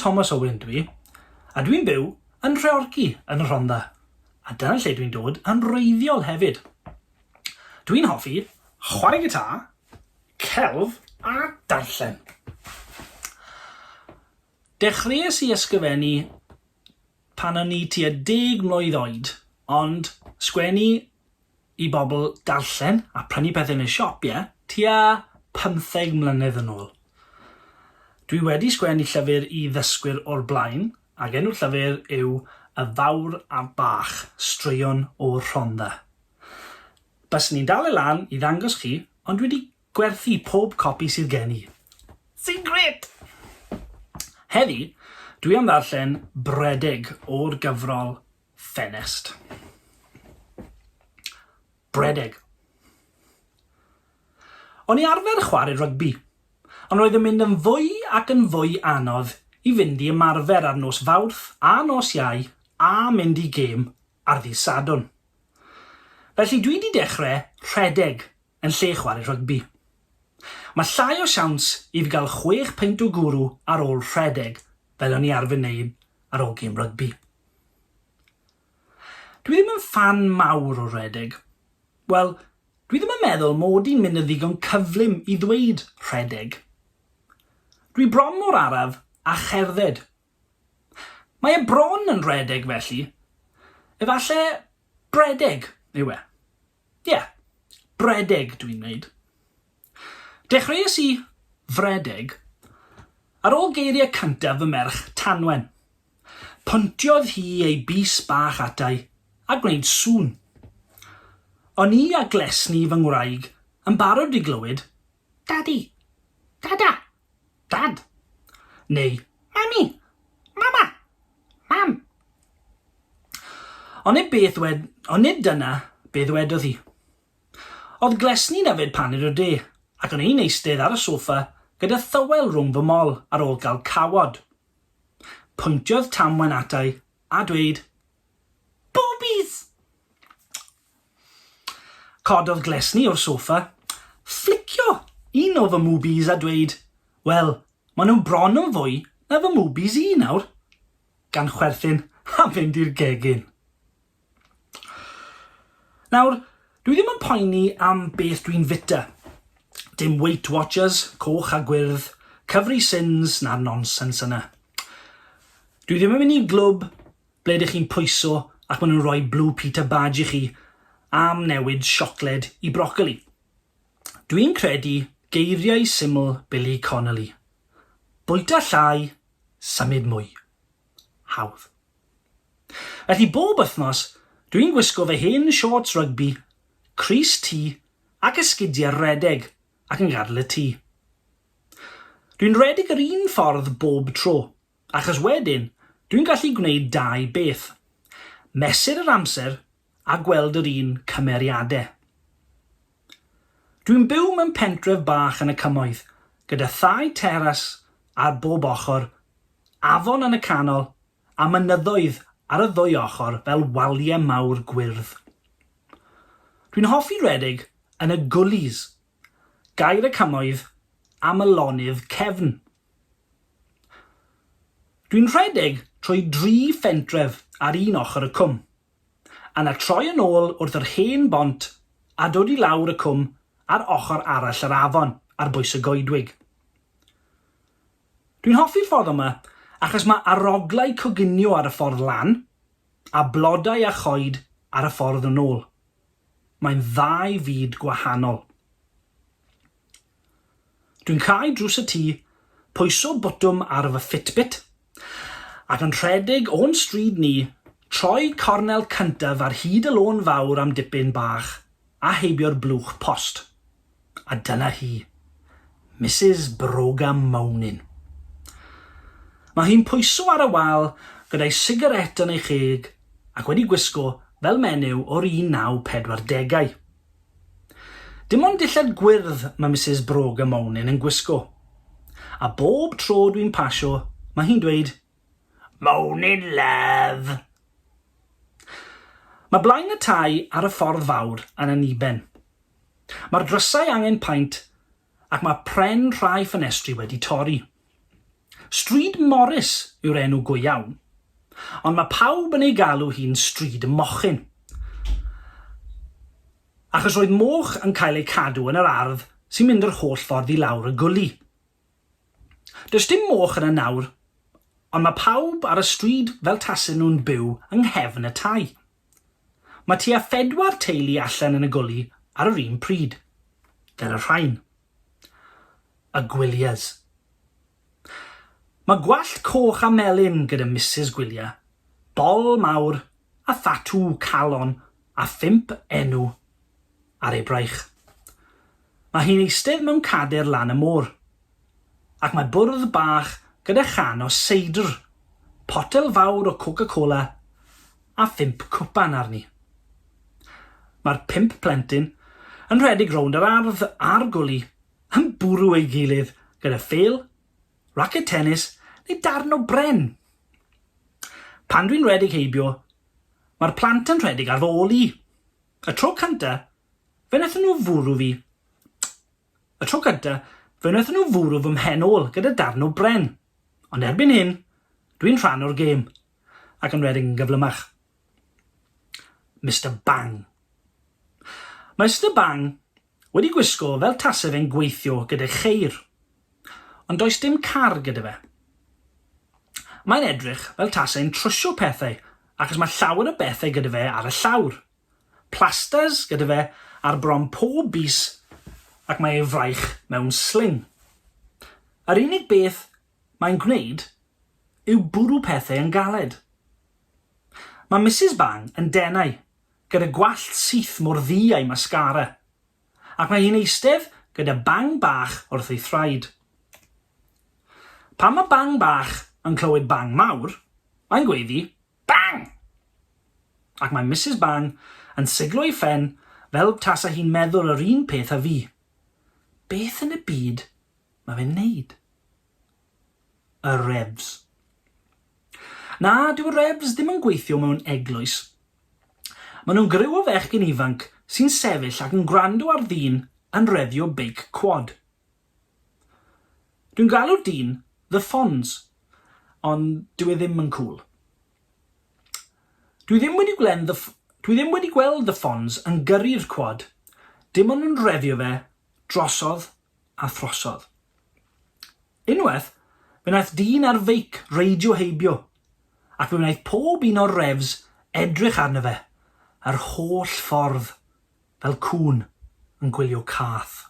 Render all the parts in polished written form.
Thomas Owen dwi, a dwi'n byw yn Nhreorci yn y Rhondda, a dyna lle dwi'n dod yn wreiddiol hefyd. Dwi'n hoffi chwarae gitar, celf a darllen. Dechreuais i ysgrifennu pan o'n i tua deg mlwydd oed, ond sgwennu i bobl darllen a prynu pethe yn y siop ie, tua pymtheg mlynedd yn ôl. Dwi wedi sgwennu llyfr i ddysgwyr o'r blaen, ac enw'r llyfr yw Y Fawr a'r Bach, Straeon o'r Rhondda. Byswn i'n dal e lan i ddangos chi, ond dwi 'di Gwerthu pob copi sydd gen i. Sy'n grêt! Heddi, dwi am ddarllen Bredig o'r gyfrol Ffenest. Bredig. O'n i arfer chwarae rygbi, ond roedd yn mynd yn fwy ac yn fwy anodd i fynd i ymarfer ar nos Fawrth a nos Iau a mynd i gêm ar ddydd Sadwrn. Felly dwi 'di dechrau rhedeg yn lle chwarae rygbi. Mae llai o siawns i fi gael chwech peint o gwrw ar ôl rhedeg fel o'n i arfer neud ar ôl gêm rygbi. Dwi ddim yn ffan mawr o redeg. Wel, dwi ddim yn meddwl mod i'n mynd yn ddigon cyflym i ddweud rhedeg. Dwi bron mor araf â cherdded. Mae e bron yn rhedeg felly. Efalle bredeg yw e. Ie, bredeg dwi'n wneud. Dechreuais i fredeg ar ôl geiriau cyntaf fy merch Tanwen. Pwntiodd hi ei bys bach atai a gwneud sŵn. O'n i a Glesni fy ngwraig yn barod i glywed Dadi! Dada! Dad! Neu Mami! Mama! Mam! Ond nid beth wed- ond nid dyna be ddwedodd hi. O'dd Glesni'n yfed paned o de, ac o'n i'n eistedd ar y soffa gyda thywel rhwng fy mol ar ôl cael cawod. Pwyntiodd Tamwen atai a dweud, Boobies! Cododd Glesni o'r soffa, fflicio un o fy mwbis a dweud, Wel, ma' nhw bron yn fwy na fy mwbis i nawr. Gan chwerthin a fynd i'r gegin. Nawr, dwi ddim yn poeni am beth dwi'n fita. Dim Weight Watchers, coch a gwyrdd, cyfri sins na'r nonsens yna. Dwi ddim yn mynd i glwb ble dych chi'n pwyso ac maen nhw'n rhoi Blue Peter badge i chi am newid siocled i brocoli. Dwi'n credu geiriau syml Billy Connolly. Bwyta llai, symud mwy. Hawdd. Felly bob wythnos, dwi'n gwisgo fy hen shorts rygbi, crys T ac esgidiau rhedeg ac yn gadael y tŷ. Dwi'n rhedeg yr un ffordd bob tro, achos wedyn dwi'n gallu gwneud dau beth, mesur yr amser a gweld yr un cymeriade. Dwi'n byw mewn pentref bach yn y cymoedd, gyda thai teras ar bob ochr, afon yn y canol, a mynyddoedd ar y ddwy ochr fel walie mawr gwyrdd. Dwi'n hoffi redeg yn y gullies, gair y cymoedd am y lonydd cefn. Dwi'n rhedeg trwy dri phentref ar un ochr y cwm. Yna troi yn ôl wrth yr hen bont a dod i lawr y cwm ar ochr arall yr afon ar bwys y goedwig. Dwi'n hoffi'r ffordd yma achos mae aroglau coginio ar y ffordd lan a blodau a choed ar y ffordd yn ôl. Mae'n ddau fyd gwahanol. Dwi'n cau drws y tŷ, pwyso botwm ar fy Fitbit, ac yn rhedeg o'n stryd ni, troi cornel cyntaf ar hyd y lôn fawr am dipyn bach, a heibio'r blwch post. A dyna hi. Misus Broga Mawnin. Mae hi'n pwyso ar y wal gyda'i sigarét yn ei cheg ac wedi gwisgo fel menyw o'r 1940au. Dim ond dillad gwyrdd mae Misus Broga Mawnin yn gwisgo. A bob tro dwi'n pasio, mae hi'n dweud, Mawnin love! Mae blaen y tai ar y ffordd fawr yn anniben. Mae'r drysau angen paent ac mae pren rhai ffenestri wedi torri. Stryd Morris yw'r enw go iawn, ond mae pawb yn ei galw hi'n Stryd y Mochyn. Achos roedd moch yn cael eu cadw yn yr ardd sy'n mynd yr holl ffordd i lawr y gwli. Does dim moch yna nawr, ond mae pawb ar y stryd fel tasen nhw'n byw yng nghefn y tai. Mae tua phedwar teulu allan yn y gwli ar yr un pryd, fel y rhain. Y Gwyllias. Mae gwallt coch a melyn gyda Misus Gwylia, bol mawr a thatŵ calon a phump enw ar ei braich. Mae hi'n eistedd mewn cader lan y môr, ac mae bwrdd bach gyda chan o seidr, potel fawr o Coca-Cola a phump cwpan arni. Mae'r pump plentyn yn rhedeg rownd yr ardd a'r gwli yn bwrw ei gilydd gyda phêl, raced tennis neu darn o bren. Pan dwi'n rhedeg heibio, mae'r plant yn rhedeg ar fy ôl i. Y tro cynta, fe wnaethon nhw fwrw fi. Y tro cynta, fe wnaethon nhw fwrw fy mhen ôl gyda darn o bren. Ond erbyn hyn, dwi'n rhan o'r gêm, ac yn rhedeg yn gyflymach. Mister Bang. Mae Mister Bang wedi gwisgo fel tase fe'n gweithio gyda cheir. Ond does dim car gyda fe. Mae'n edrych fel tase'n trwsio pethau achos mae llawer o bethau gyda fe ar y llawr. Plasters gyda fe ar bron pob bys ac mae ei fraich mewn sling. Yr unig beth mae'n gwneud yw bwrw pethau yn galed. Mae Misus Bang yn denau, gyda gwallt syth mor ddu a'i mascara, ac mae hi'n eistedd gyda Bang bach wrth ei thraed. Pan mae Bang bach yn clywed bang mawr, mae'n gweiddi, Bang! Ac mae Misus Bang yn siglo ei phen fel tasa hi'n meddwl yr un peth â fi. Beth yn y byd mae fe'n neud? Y Revs. Na, dyw y Revs ddim yn gweithio mewn eglwys. Maen nhw'n griw o fechgyn ifanc sy'n sefyll ac yn gwrando ar ddyn yn refio beic cwad. Dwi'n galw'r dyn The Fonz, ond dyw e ddim yn cŵl. Dwi ddim wedi gwlen The Dwi ddim wedi gweld The Fonz yn gyrru'r cwad, dim ond yn refio fe drosodd a throsodd. Unwaith, fe wnaeth dyn ar feic reidio heibio, ac fe wnaeth pob un o'r refs edrych arno fe yr holl ffordd, fel cŵn yn gwylio cath.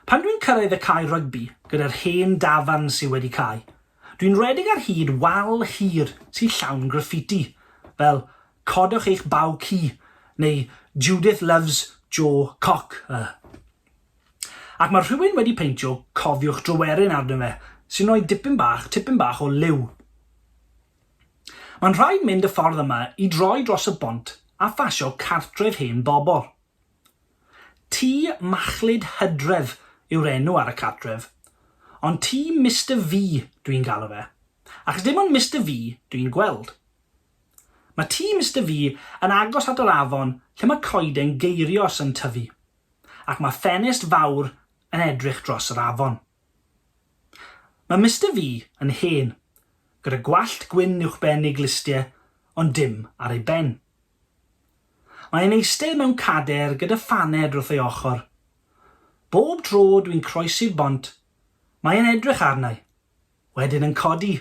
Pan dwi'n cyrraedd y cae rygbi gyda'r hen dafarn sy wedi cau, dwi'n rhedeg ar hyd wal hir sy'n llawn graffiti, fel 'Codwch eich baw ci' neu 'Judith loves Joe Cock'. Ac mae rhywun wedi peintio 'Cofiwch Dryweryn' arno fe, sy'n rhoi dipyn bach, tipyn bach o liw. Mae'n rhaid mynd y ffordd yma i droi dros y bont a phasio cartref hen bobl. Tŷ Machlud Hydref yw'r enw ar y cartref, ond Tŷ Mister V dwi'n galw fe, achos dim ond Mister V dwi'n gweld. Mae Tŷ Mister V yn agos at yr afon lle mae coeden geirios yn tyfu, ac mae ffenest fawr yn edrych dros yr afon. Mae Mister V yn hen, gyda gwallt gwyn uwchben ei glustie, ond dim ar ei ben. Mae e'n eistedd mewn cader gyda phaned wrth ei ochr. Bob tro dwi'n croesi'r bont, mae e'n edrych arna i, wedyn yn codi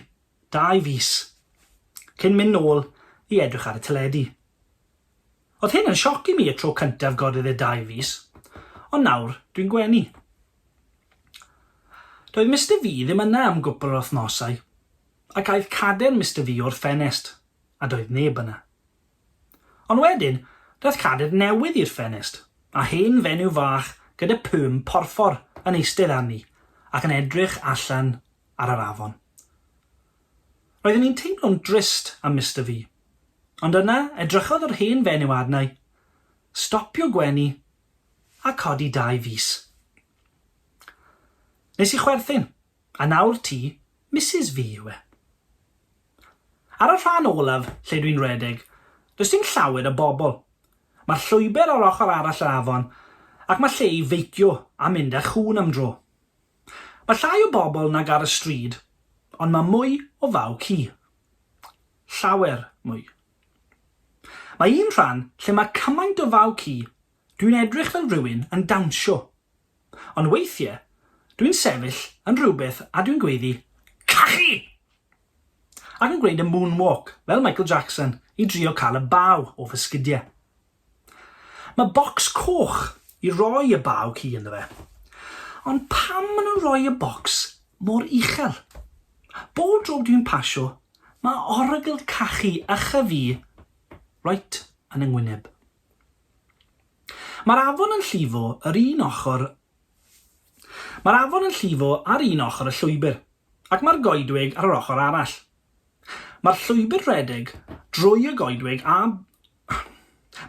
dau fys, cyn mynd nôl i edrych ar y teledu. O'dd hyn yn sioc i mi y tro cyntaf gododd e dau fys, ond nawr dwi'n gwenu. Doedd Mister V ddim yna am gwpl o wythnosau, ac aeth cader Mister V o'r ffenest, a doedd neb yna. Ond wedyn, daeth cader newydd i'r ffenest, a hen fenyw fach gyda perm porffor yn eistedd arni, ac yn edrych allan ar yr afon. Roeddwn i'n teimlo'n drist am Mister V. Ond yna, edrychodd yr hen fenyw arna i, stopio gwenu, a codi dau fys. Nes i chwerthin, a nawr ti, Misus V yw e. Ar y rhan olaf, lle dwi'n rhedeg, does dim llawer o bobl. Mae'r llwybr ar ochr arall yr afon, ac mae lle i feicio a mynd â chŵn am dro. Mae llai o bobl nag ar y stryd, ond mae mwy o faw ci. Llawer mwy. Mae un rhan lle mae cymaint o faw ci, dwi'n edrych fel rhywun yn dawnsio. Ond weithiau, dwi'n sefyll yn rhywbeth a dwi'n gweiddi, Cachu! Ac yn gwneud y moonwalk, fel Michael Jackson, i drio cael y baw o fy sgidiau. Mae bocs coch i roi y baw ci ynddo fe. Ond pam maen nhw'n rhoi y bocs mor uchel? Bob tro dwi'n pasio, mae orogl cachu ycha fi reit yn 'y ngwyneb. Mae'r afon yn llifo yr un ochr Mae'r afon yn llifo ar un ochr y llwybr, ac mae'r goedwig ar yr ochr arall. Mae'r llwybr rhedeg drwy y goedwig a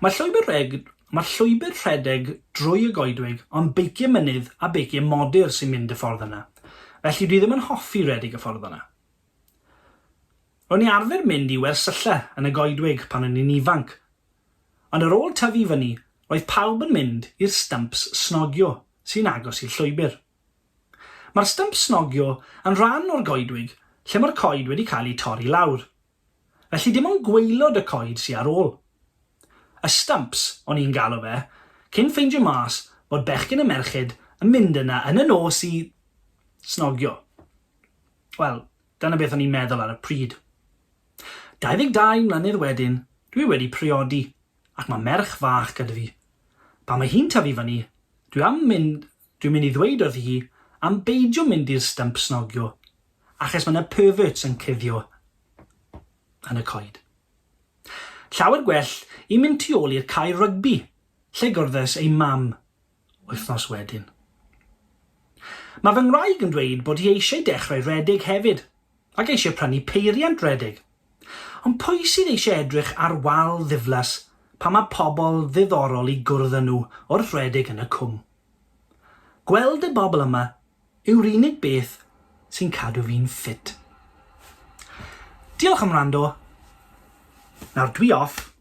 Mae'r llwybr reg Mae'r llwybr rhedeg drwy y goedwig ond beiciau mynydd a beiciau modur sy'n mynd y ffordd yna, felly dwi ddim yn hoffi rhedeg y ffordd yna. Ro'n i arfer mynd i wersylla yn y goedwig pan o'n i'n ifanc, Ond ar ôl tyfu fyny, roedd pawb yn mynd i'r stumps snogio sy'n agos i'r llwybr. Mae'r stumps snogio yn rhan o'r goedwig lle mae'r coed wedi cael eu torri lawr. Felly dim ond gwaelod y coed sy ar ôl. Y stumps, o'n i'n galw fe, cyn ffeindio mas bod bechgyn a merched yn mynd yna yn y nos i snogio. Wel, dyna beth o'n i'n meddwl ar y pryd. 22 mlynedd wedyn, dwi wedi priodi, ac mae merch fach gyda fi. Pan mae hi'n tyfu fyny, dwi am mynd, dwi'n mynd i ddweud wrthi hi am beidio mynd i'r stump snogio, achos mae 'na perverts yn cuddio yn y coed. Llawer gwell i mynd tu ôl i'r cae rygbi, lle gwrddes ei mam wythnos wedyn. Mae fy ngwraig yn dweud bod hi eisiau dechrau rhedeg hefyd, ac eisiau prynu peiriant rhedeg. Ond pwy sydd eisiau edrych ar wal ddiflas pan mae pobl ddiddorol i gwrdd â nhw wrth redeg yn y cwm? Gweld y bobl yma yw'r unig beth sy'n cadw fi'n ffit. Diolch am wrando. Nawr dwi off.